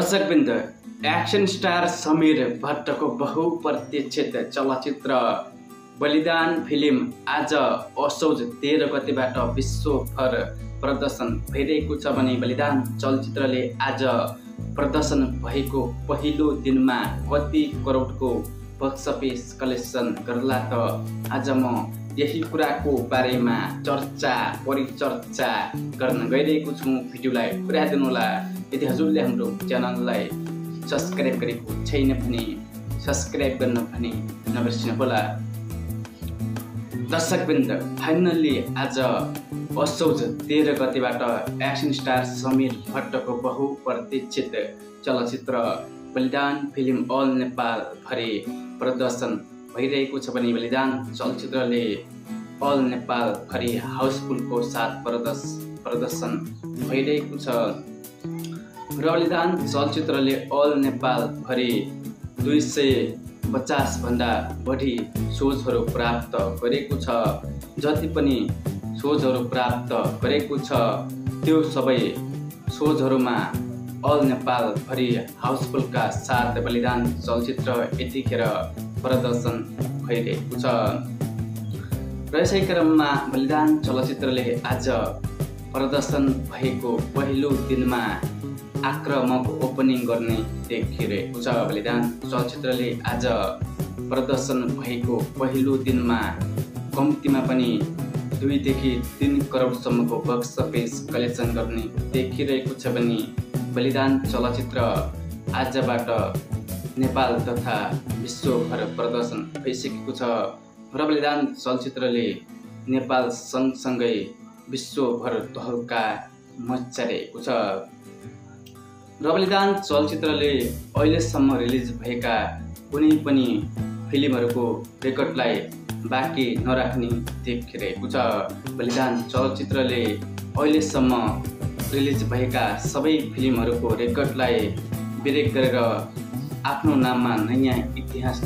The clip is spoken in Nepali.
दर्शकवृन्द, एक्सन स्टार समीर भट्टको बहुप्रतीक्षित चलचित्र बलिदान फिल्म आज असोज 13 गतेबाट विश्वभर प्रदर्शन भइरहेको छ भने बलिदान चलचित्रले आज प्रदर्शन भएको पहिलो दिनमा कति करोडको बक्स अफिस कलेक्सन गर्ला त आज म यही कुराको बारेमा परिचर्चा गर्न गइरहेको छु। भिडियोलाई पुरा दिनुहोला। यदि हजुरले हाम्रो च्यानललाई सब्स्क्राइब गरेको छैन भने सब्स्क्राइब गर्न पनि नबिर्सनुहोला। दर्शकवृन्द, फाइनल्ली आज असोज 13 गतेबाट एक्सन स्टार समीर भट्टको बहुप्रतीक्षित चलचित्र बलिदान फिल्म अल नेपाल भरि प्रदर्शन भइरहेको छ भने बलिदान चलचित्रले अल नेपाल भरि हाउसफुलको साथ प्रदर्शन भइरहेको छ र बलिदान चलचित्रले अल नेपाल भरि 250 भन्दा बढी सोजहरू प्राप्त गरेको छ। जति पनि सोजहरू प्राप्त गरेको छ त्यो सबै सोजहरूमा अल नेपाल भरि हाउसफुलका साथ बलिदान चलचित्र यतिखेर प्रदर्शन भइरहेको छ र यसै क्रममा बलिदान चलचित्रले आज प्रदर्शन भएको पहिलो दिनमा आक्रामक ओपनिङ गर्ने देखिरहेको छ। बलिदान चलचित्रले आज प्रदर्शन भएको पहिलो दिनमा कम्तीमा पनि 2 देखि 3 करोडसम्मको बक्स अफिस कलेक्सन गर्ने देखिरहेको छ भने बलिदान चलचित्र आजबाट नेपाल तथा विश्वभर प्रदर्शन भइसकेको छ र बलिदान चलचित्रले नेपाल सँगसँगै विश्वभर तहल्का मच्चाएको छ र बलिदान चलचित्रले अहिलेसम्म रिलिज भएका कुनै पनि फिल्महरूको रेकर्डलाई बाँकी नराख्ने देखिरहेको छ। बलिदान चलचित्रले अहिलेसम्म रिलिज भएका सबै फिल्महरूको रेकर्डलाई ब्रेक गरेर आफ्नो नाममा नयाँ इतिहास